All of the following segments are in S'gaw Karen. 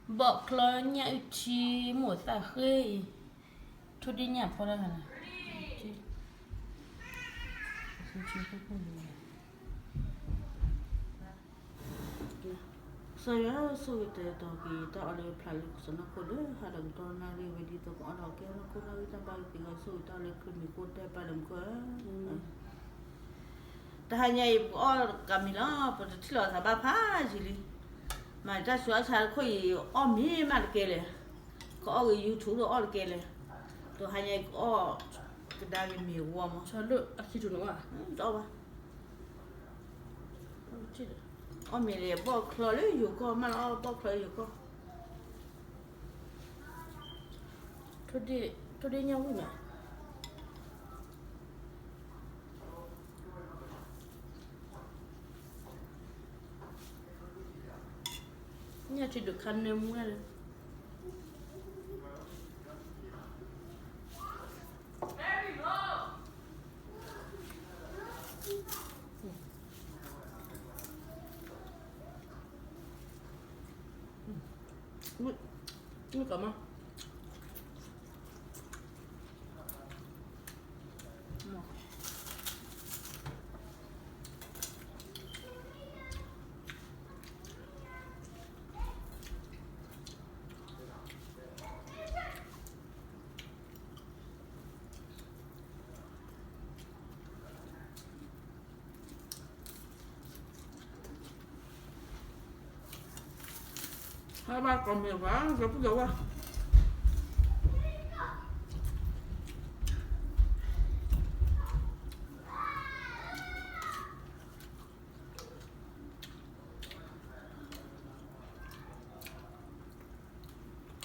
ဘီၣ်ချီညၣ်အုၣ်ထံ မိၢ်သၣ်ဃ့အံၤ, ထိၣ်ဒ့ၣ်ညၣ်ဖီတၢ်ခါန့ၣ်, ကစၢ်ယွၤဆိၣ်ဂ့ၤတဲာ်တီၤက့ၤ တၢ်အီၣ်လၢဖျါလၢကစၢၢ်နီၢ်ခိလၢဟါဒီးကတီၢ်နၣ်ရံၣ်ဝဲဒ်သိးကအီၣ်ဒီးကဲနီၢ်ခိနီၣ်ဂံၢ် တၢ်ဘါက့ၤဂီၤဆိၣ်ဂ့ၤတၢ်လၢခရံာ်မံၤဃိတဲပၢ်ဒီးမူခိၣ်ဧၢ. တဟါညါအံၤ ပကအီၣ်ကမံၤလီၤ, ပတထံၣ်လိာ်သးဘၣ်ဖးယံာ်လံ. မ့ၢ်တၢ်ဆူးအါဆါတခိၣ်အံၤ အီၣ်မ့ၤမးတကဲလဲၣ်, ကအီၣ်ဂ့ၤ YouTube ဒီးအီၣ်တကဲလဲၣ်. တဟါညါအံၤ ကအီၣ်ကဒါက့ၤမ့ၤဝီမး, တအီၣ်ဘၣ်. အီၣ်မ့ၤလၢဘီၣ်ချီလၢယိၤကီၢ်မးလီၤ, အီၣ်ဘီၣ်ချီလၢယိၤကီၢ်. ထိၣ်ဒ့ၣ်ညၣ်ဝံၣ်မး, ညၣ်ထံဒုးခါနၢမူဒၣ်လၢ မုၣ်ကမၤ ဟဲဘၣ်ကိးမံၤဘၣ် ကပုၢ်ကဝါ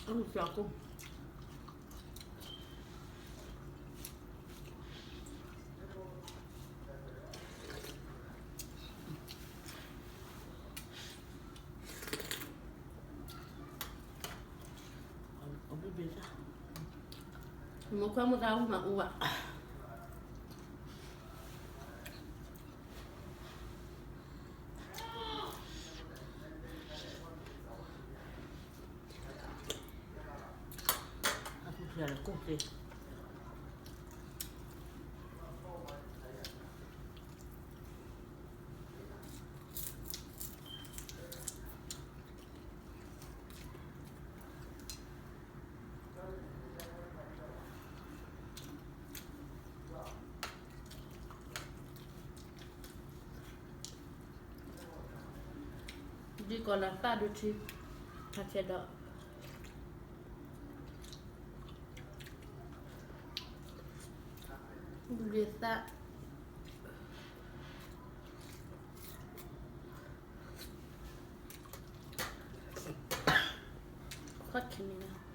အုၣ်သးကိၢ် မိၢ်ခွါမိၢ်သးဝံၣ်မၤအူဘၣ် အပူၤဖျဲးလၢကိၢ်သ့ ဒ်ကီးလၢသၣ်ဒိၣ်ထံ ဟးဆဲးဒီး ဒ်သၣ် ခီၣ်ထံးန့ၣ်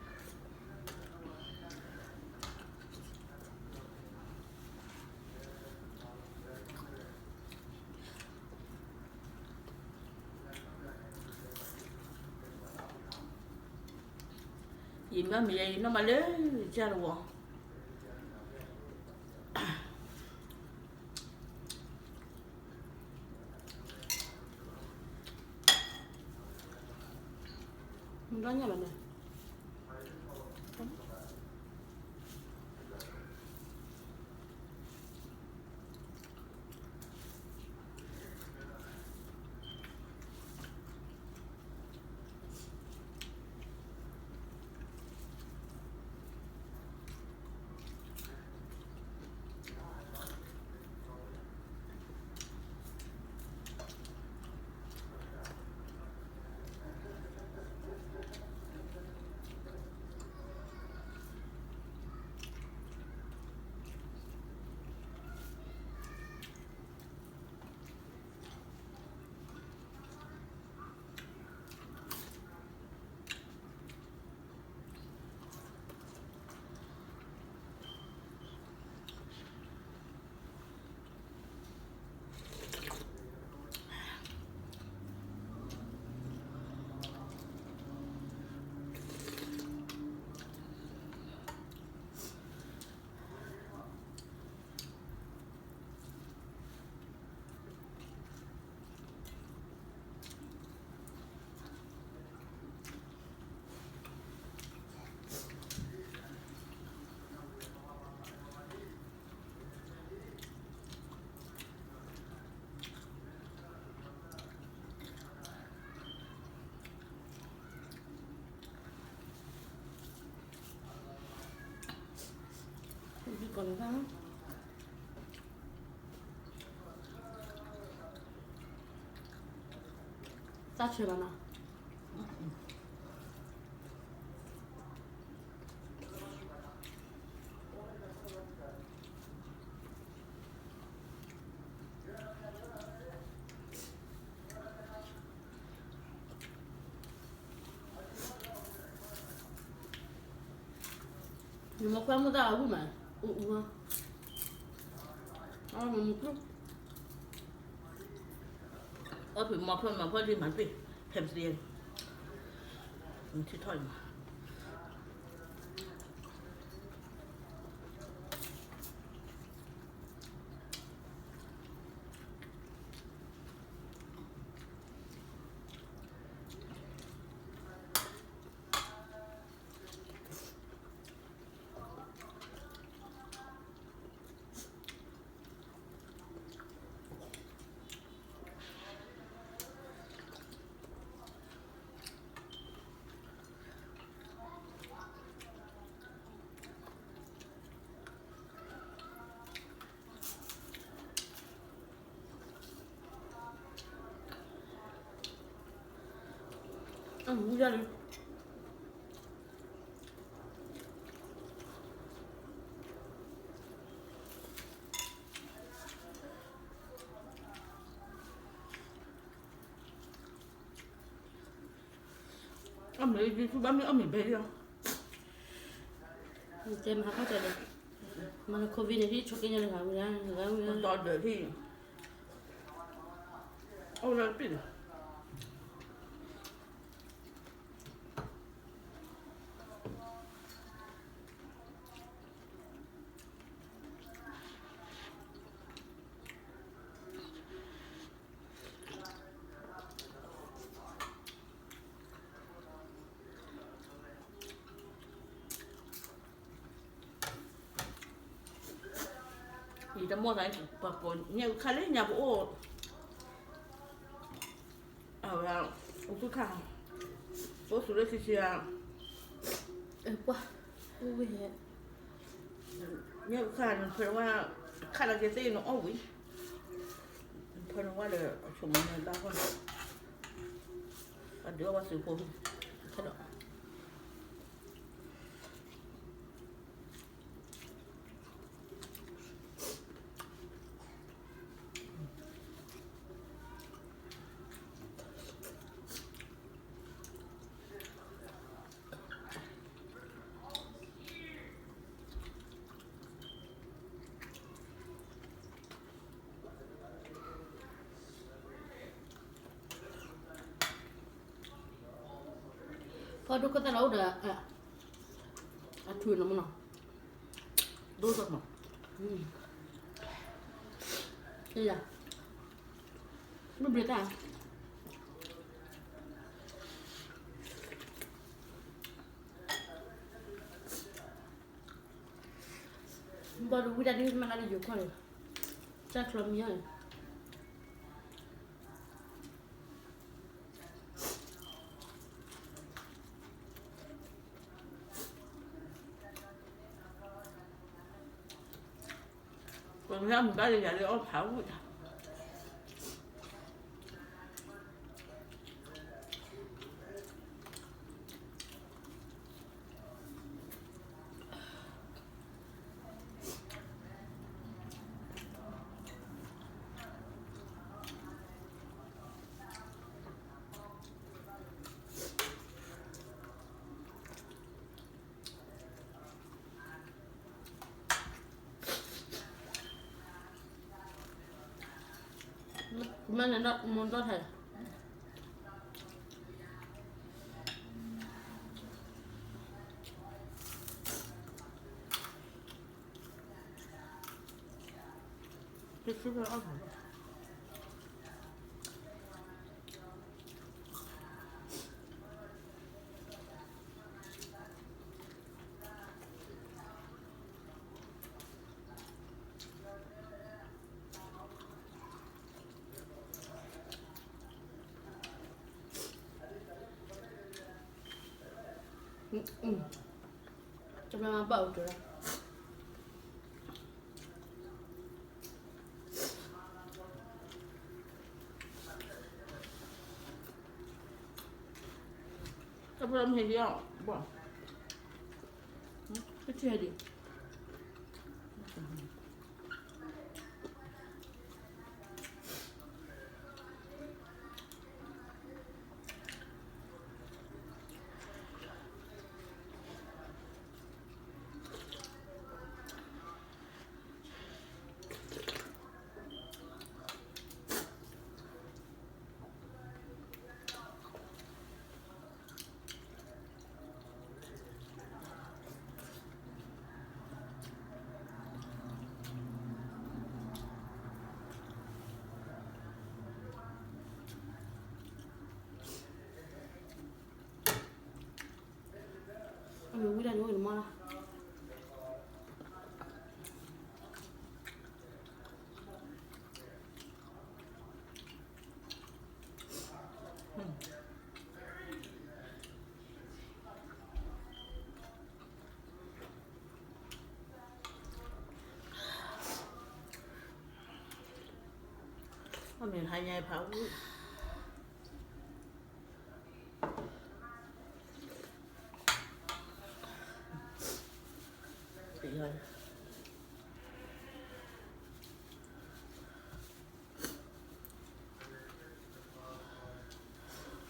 ယမၤမ့ၢ်ယဲအံၤ နီၢ်မးလၢယကၢ်တဝီ မုၢ်ဒီညၣ်လီၤန့ၣ် ကိးနၤ, တၢ်ဆၢဘၣ်နီၤ. နမ့ၢ်ခွဲမုၢ်တၢ်အဂုၢ်မး, အူအူ, အမ့ၢ်မူကျိ, အဖံးမီၤဖျိမၤဖျိဒ်မၤတပ့ၢ်, ဖဲပသ့, နထံထီၣ်အံၤမး. အမူဒါလၢ အမ့ၢ်ယ့ၣ်ၡူးဘၣ်မ့ၢ်အီၣ်မ့ၢ်ဘဲလီၤ. တဲမဟါခီတဲဒီး, မ့ၢ် COVID န့ၣ် ဟံးဆိက့ညါလၢဂၤဝံၤ, ဂၤဝံၤ, ဒီးဒီးဟံး, အိၣ်လၢပံၢ်ဒီး ယတမီၢ်သး ပှၤကိးညၣ်အုၣ်ခါလၢညါပအိၣ်, အဝဲ, အုၣ်ခါ, ပအိၣ်သူလၢခံဆံဧါ, ပှၤ, ညၣ်အုၣ်ခါန့ၣ် ဖဲနဝဲ, ခါလၢက့ၤသ့ၣ်နအီၣ်ဝံၤ, ဖဲနဝဲဒီး အဆိမိၣ်န့ၣ်ဘၣ်ဃီန့ၣ်, အဒုးအီၣ်ဝဲသုးဖိ, ခဲဒီး ဖီဒိၣ်ကတၢၢ်လီၤအိၣ်ဒီး, အထူးနီၤမနီၤ, ဒိၣ်ကမး, ယၤ, မ့ၢ်ဘျုးတၢ် ဘၣ်ဒီးဝံတၢ်ဒ်မနုၤန့ၣ် ယိၤခီၣ်န့ၣ်, တၢ်ချီမံၤန့ၣ်, ပမ့ၢ်မၤဘၣ်လၢယၤလၢအီၣ်ဖးဝံၣ်တၢ် မ့ၢ်န့ၣ်ဒီးမူဒီးထဲ တဆူၣ်ဖဲအီၣ်မူ တမ့ၢ်ဘၣ်အိၣ်တရၢ် ဖိလၢမုၢ်ဟဲဒံးအီၤ, ဘၣ်, တထံၣ်ဟဲဒံး. အမ့ၢ်ဝံၤဒၣ်န့ၣ် အိၣ်န့ၣ်မီၢ်လီၤ. အမ့ၢ်ဟါညါဖးအူ,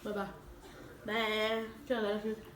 ဘၣ်ဘၣ်, ဘၣ်, ကၢ်လၢ